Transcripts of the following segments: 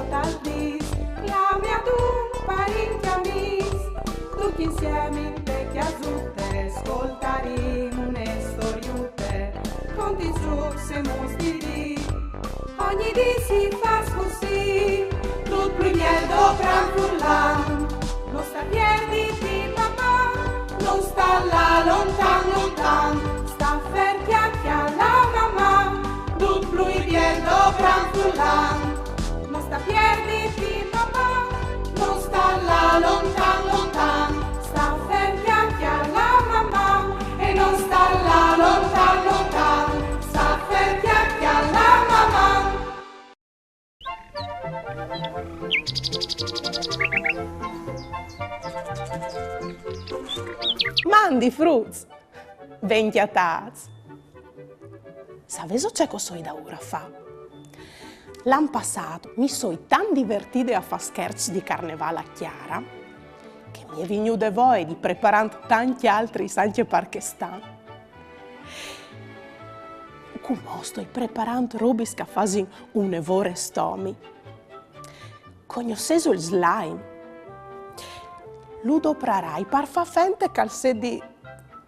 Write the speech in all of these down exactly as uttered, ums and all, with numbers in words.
Tal dì, clami adun parint e amis, tucc insiemi inte cjasute, scoltarìn une storiute, cont i zûcs e mûts di dì. Ogni dì si fâs cussì, dut plui biel doprant furlan. No sta pierditi, mamà, no sta lâ lontan, lontan, sta fer cjale cjale a mamà, dut plui biel doprant furlan. No sta pierditi, mamà, no sta lâ lontan, lontan, sta fer cjale cjale a mamà, e no sta lâ lontan, lontan, sta fer cjale cjale a mamà. Mandi fruts! Ben cjatâts! Savêso ce che o soi daûr a fâ? L'an passât mi soi tant divertide a fâ scherçs di Carnevâl a Chiara, che mi è vignude voie di preparânt tancj altris ancje par chest an. Cumò o stoi preparant robis che a fasin une vore stomi. Cognossêso il slime? Lu doprarai par fâ fente che al sedi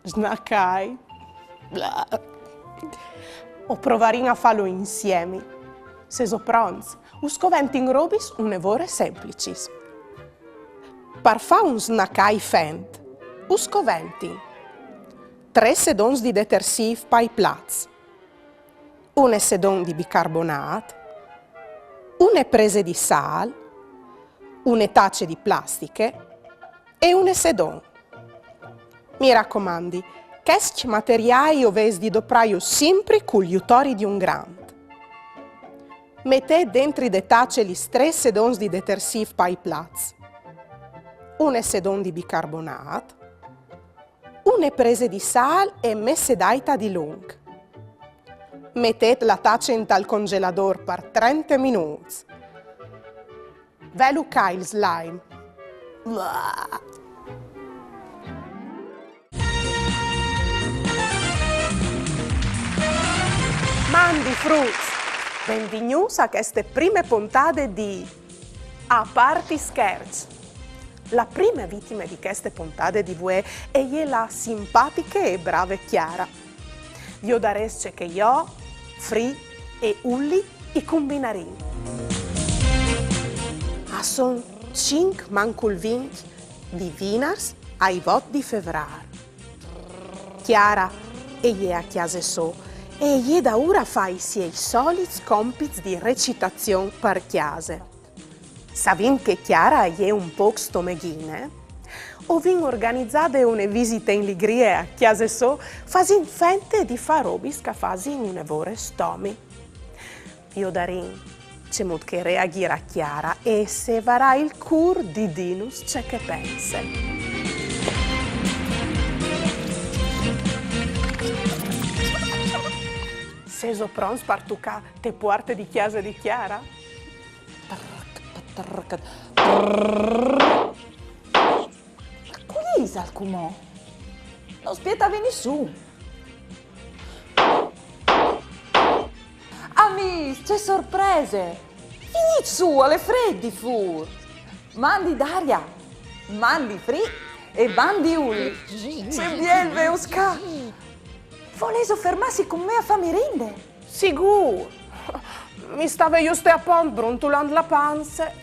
snacai. Bla. O provarìn a fâlu insiemi. Sêso pronts? Us coventin robis une vore semplicis. Par fâ un snacai fent, us coventin trê sedons di detersîf pai plats, une sedon di bicarbonât, une prese di sâl, une tace di plastiche e une sedon. Mi racomandi, chescj materiâi o vês di doprâju simpri cul jutori di un grant. Metêt dentri de tace lis trê sedons di detersîf pai plats, une sedon di bicarbonât, une prese di sâl e messedait a dilunc. Metêt la tace intal congeladôr par trente minûts. Velu ca il slime. Mandi fruts! Benvignûts a cheste prime pontade di A part i scherçs. La prime vitime di cheste pontade di vuê e je la simpatiche e brave Chiara. Viodarês ce che jo, Fri e Ulli i combinarìn. A son cinc mancul vincj di vinars ai vot di Fevrâr. Chiara e je a cjase sô e e je daûr a fâ i siei solits compits di recitazion par cjase. Savint che Chiara e je un pôc stomeghine, o vin organizade une visite in ligrie a cjase sô, fasint fente di fâ robis che a fasin une vore stomi. Viodarìn cemût che e reagjirà Chiara e se e varà il cûr di dînus ce che e pense. Sêso pronts par tucâ te puarte di cjase di Chiara? Trrc, trrc, trrc. Ma cui isal cumò? No spietavi nissun. Amîs, ce sorprese! Vignît sù, al è frêt di fûr! Mandi Daria, mandi Fri e mandi Ulli. Ce biel vêus ca! Volêso fermâsi cun me a fâ mirinde? Sigûr! Mi stave juste apont brontulant la panze.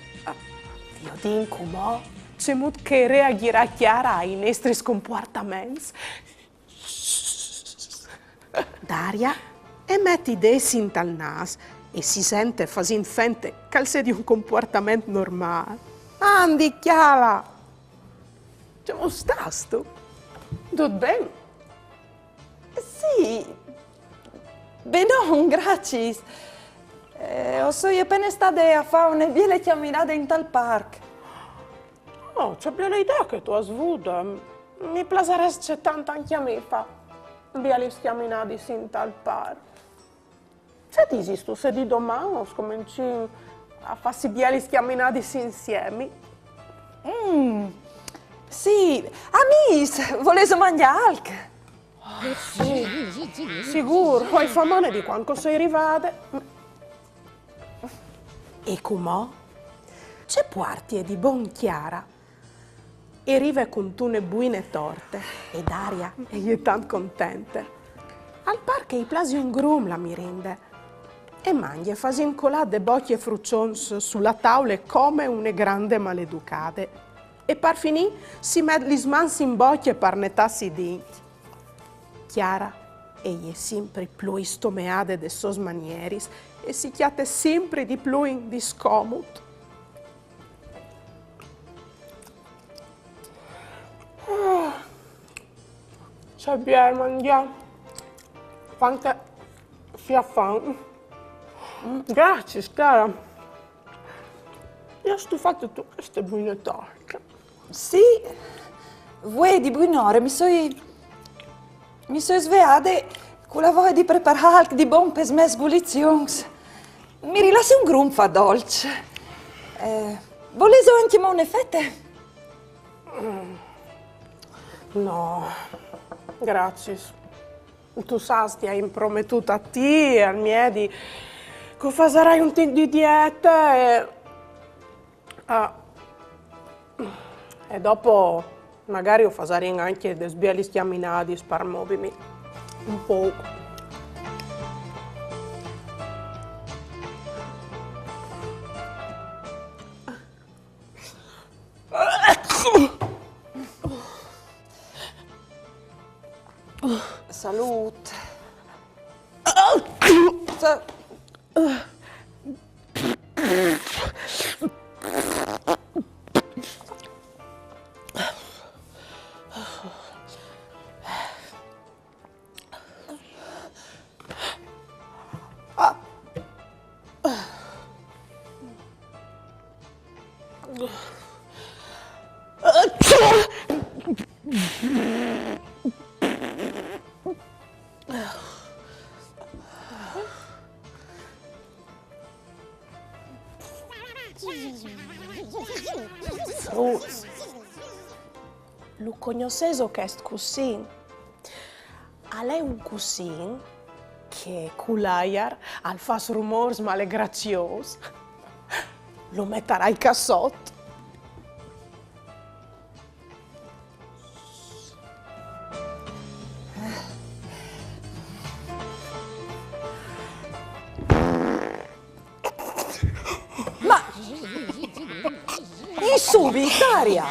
Viodìn cumò cemût che e reagjirà Chiara ai nestris compuartaments. Daria e met i dêts intal nâs e si sente fasint fente che al sedi un compuartament normâl. Mandi, Chiara! Cemût stâstu? Dut ben? Sì, benon, graciis. Eh, o soi a pene stade a fâ une biele cjaminade intal parc. Oh, ce biele idee che tu âs vude. Mi plasarès tant ancje a mi fâ bielis cjaminadis intal parc. Ce disistu se di doman o scomencìn a fâsi bielis cjaminadis insiemi? Mm, sì, amîs, volêso mangjâ alc? Sì, sigûr, o ai famane di cuant che o soi rivade. E cumò Ce puartie di bon Chiara? E rive cuntune buine torte, e Daria e je tant contente. Al par che i plasi un grum la mirinde. E mangje fasint colâ de bocje fruçons su la taule come une grande maleducade. E par finî si met lis mans in bocje par netâsi i dints. Chiara e je simpri plui stomeade des sôs manieris e si cjate simpri di plui in discomut. Ah, ce biel mangjâ. Cuant che si à fam. Graciis, Chiara. Mi ai stufade di cheste buine torte. Sì, vuê di buinore mi soi, mi soi sveade cu la voie di preparâ alc di bon pes mês gulizions. Mi rilassi un grum fâ dolç. Eh, volêso ancjemò une fete? No, graciis. Tu sâs, ti ai imprometût a ti e al miedi che o fasarai un tic di diete e, ah, e dopo magari o fasarìn ancje des bielis cjaminadis par movimi un pôc. Salût. Sa- Fruts, lu cognossêso chest cussin? Al è un cussin che cul aiar al fâs rumôrs malegraciôs. Lu metarai ca sot. Ma insubit, Daria!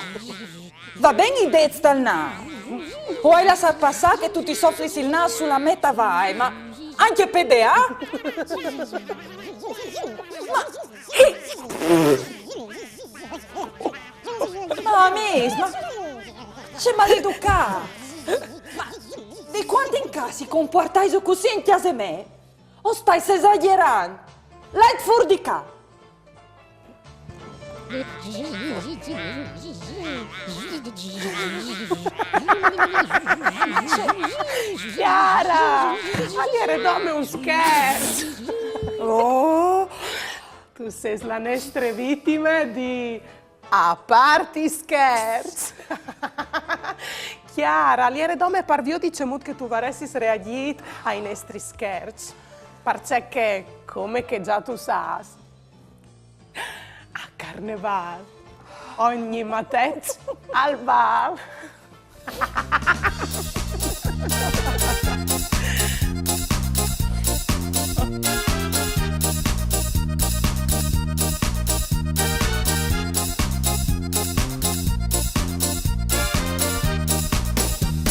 Va ben i dêts tal nâs? O ai lassât passâ che tu ti soflis il nâs su la mê tavaie, ma ancje pe deâ? Ma, ma amîs, ma ce maleducâts! Ma di cuant in ca si compuartaiso cussì in cjase mê? O stais esagjerant! Lait fûr di ca! Chiara, al jere dome un scherç. Oh, tu sês la nestre vitime di A part i scherçs. Chiara, al jere dome par viodi cemût che tu varessis reagjît ai nestris scherçs. Parcè che, come che za tu sâs, a Carnevâl ogni matet al bal.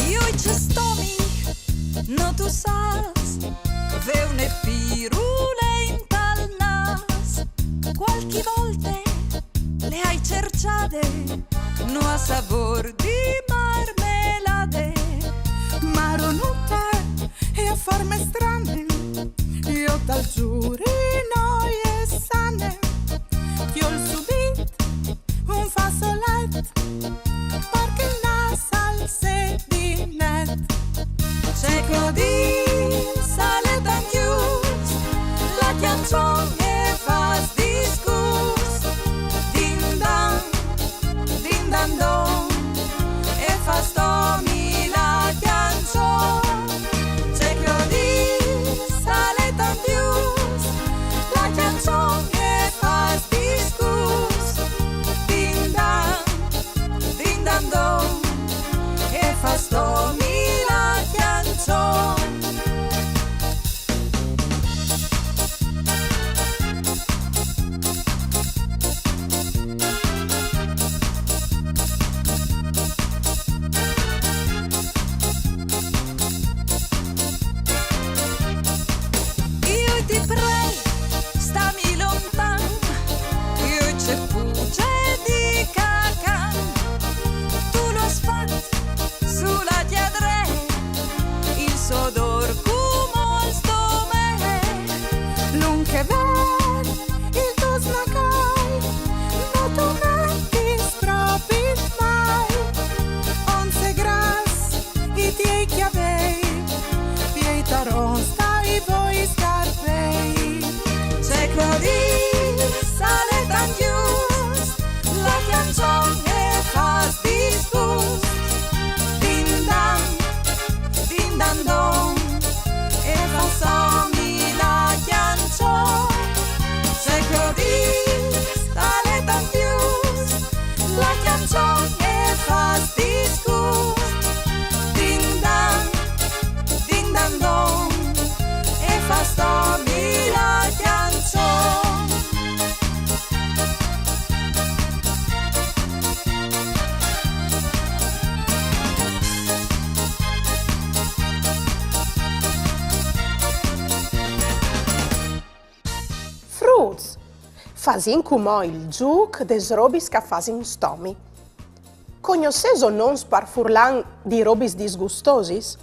Joi ce stomich, no tu sâs, vê une pirule intal nâs. Cualchi volte le ai cerçade, no à savôr di marmelade. Maronute, e à forme strane, jo tal zuri no je sane. Cjol subit un façolet, par che il nâs al sedi net. Ce che o dîs al è tant just, la cjançon e fâs discurs. Din dan, din dan don, e fâs stomi la cjançon. Ce che o dîs al è tant just, Fasìn cumò il zûc des robis che a fasin stomi. Cognossêso nons par furlan di robis disgustosis?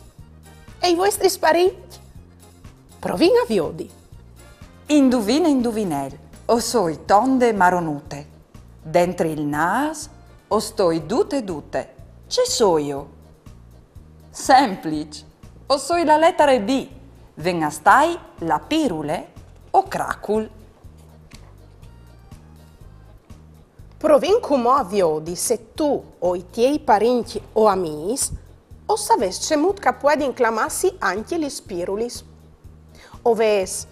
E i vuestris parincj? Provìn a viodi. Induvine, induvinel, o soi tonde maronute. Dentri il nâs o stoi dute, dute. Ce soio? Sempliç. O soi la letare B. Ven a stâi la pirule o cracul. Provìn cumò a viodi se tu o i tiei parincj o amîs o savês cemût che a puedin clamâsi ancje lis pirulis. O vês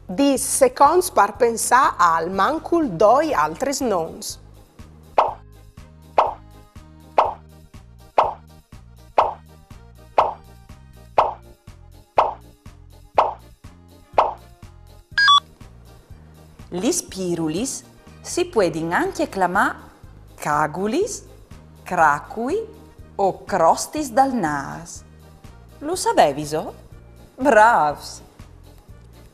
dîs seconts par pensâ a almancul doi altris nons. Lis pirulis si puedin ancje clamâ cagulis, cracui o crostis dal nâs. Lu saveviso? Brâfs!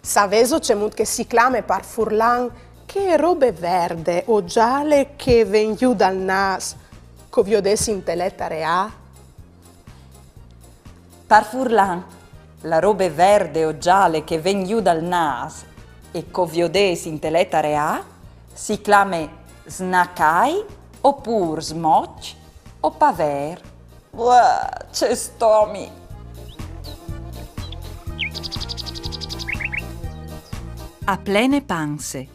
Savêso cemût che si clame par furlan chê robe verde o zale che e ven jù dal nâs, che o viodês inte letare A? Par furlan, la robe verde o zale che e ven jù dal nâs e che o viodês inte letare A si clame snacai opûr smoç o pavêr. Uah, ce stomi! A plene panze,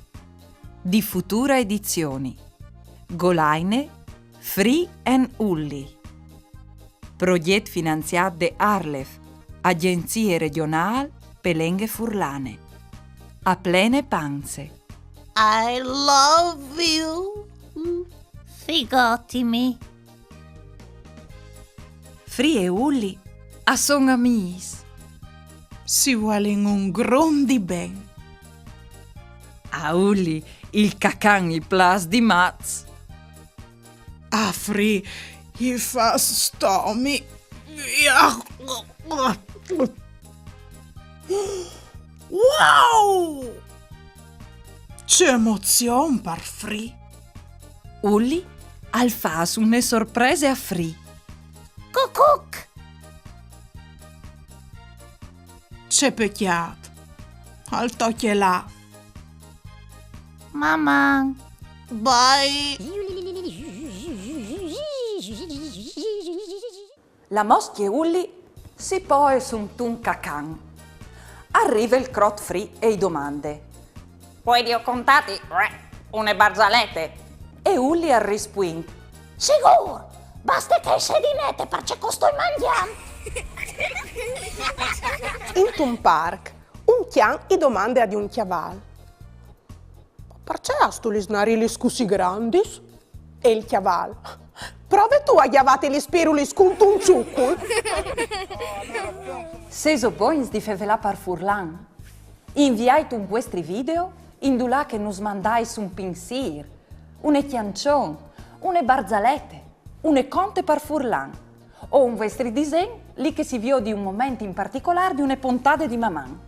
di Futura Edizioni. Golaine Free and Ulli. Progjet finanziât de ARLeF, Agjenzie Regjonâl pe Lenghe Furlane. A plene panze. I love you. Figotimi. Free e Ulli a son amîs. Si vuelin un grum di ben. A Ulli il cacan i plâs di mats. A Free i fâs stomi. Wow! Ce emozion par Free! Ulli al fâs une sorprese a Free. Cucuc! Ce pecjât! Al tocje lâ. Maman! Bye! La moscje Ulli si poe suntun cacan. Al rive il crot Free e i domande: Puedio contâti une barzalete? E Ulli al rispuint: Sigûr! Baste che e sedi nete, parcè che o stoi mangjant. Intun parc, un cjan i domande a di un cjaval: Parcè âstu lis narilis cussì grandis? E il cjaval: Prove tu a gjavâti lis pirulis cuntun çucul. Sêso bogns di fevelâ par furlan? Inviait un vuestri video indulà che nus mandais un pinsîr, une cjançon, une barzalete, une conte par furlan, o un vuestri disen, li che si viodi un moment in particolâr di une pontade di Maman.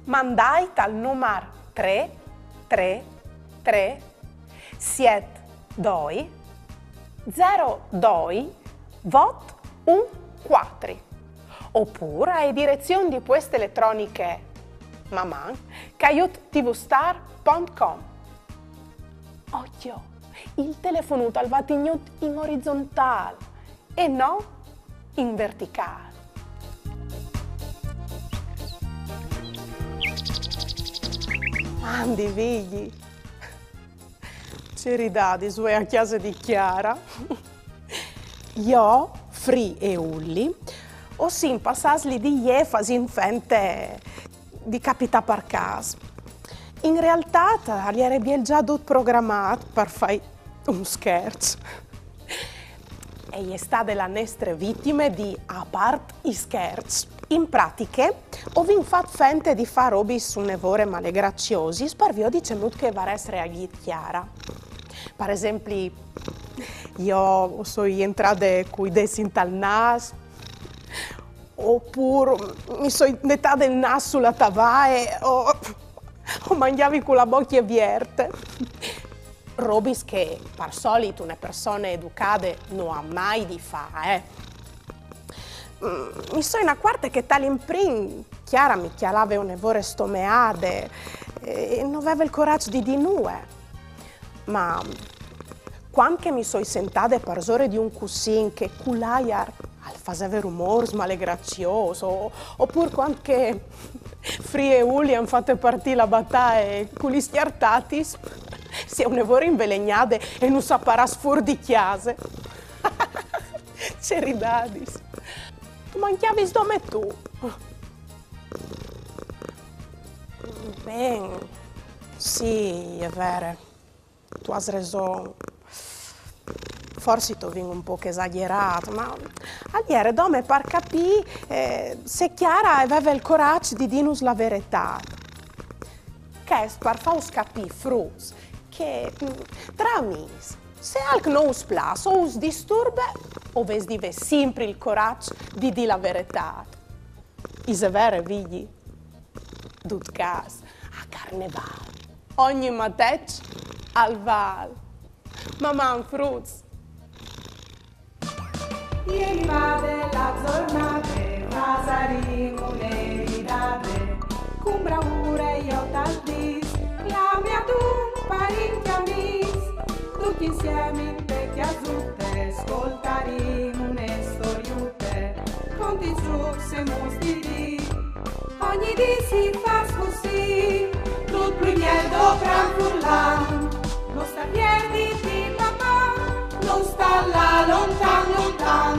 Mandait al numar trê trê trê siet doi zero doi vot un cuatri, opûr ae direzion di pueste eletroniche maman caiut tvstar pont com. Ocjo, il telefonut al va tignût in orizontâl e no in verticâl. Mandi, Vigji. Ce ridadis vuê a cjase di Chiara. Jo, Free e Ulli o sin passâts li di jê fasint fente di capitâ par câs. In realtât, al jere biel za dut programât par fâi un scherç. E je stade la nestre vitime di A part i scherçs. In pratiche, o vin fat fente di fâ robis une vore malegraciosis par viodi cemût che e varès reagjît Chiara. Par esempli, jo o soi jentrade cui dêts intal nâs, opûr mi soi netade il nâs su la tavaie, o, o Mangjavi cu la bocje vierte. Robis che par solit une persone educade no à mai di fâ, eh. Mm, mi soi inacuarte che tal imprin Chiara mi cjalave une vore stomeade e no veve il coraç di dî nuie. Ma cuant che mi soi sentade parsore di un cussin che cul aiar al faseve rumôrs malegraciôs, o, opûr cuant che Free e Uli a àn fate partî la bataie cu lis cjartatis, si è une vore invelegnade e nus à parâts fûr di cjase. Ce ridadis! Tu mancjavis dome tu. Ben, sì, al è vêr. Tu âs reson. Forsit o vin un pôc esagjerât, ma al jere dome par capî, eh, se Chiara e veve il coraç di dînus la veretât. Chest par fâus capî, fruts, che, mm, tra amîs, se alc no us plâs o us disturbe, o vês di vê simpri il coraç di dî la veretât. Ise vere, Vigji? Dut câs, a Carnevâl, ogni mateç al vâl. Maman, fruts! E rivade la zornade, fasarìn une ridade, cun braure jo tal dîs, clame adun parint e amîs, ducj insiemi inte cjasute, scoltarìn une storiute, conti, zûcs e muts di dì. Ogni dì si fâs cussì, dut plui biel dopran furlan, no sta pierditi, Maman, no sta lâ lontan lontan,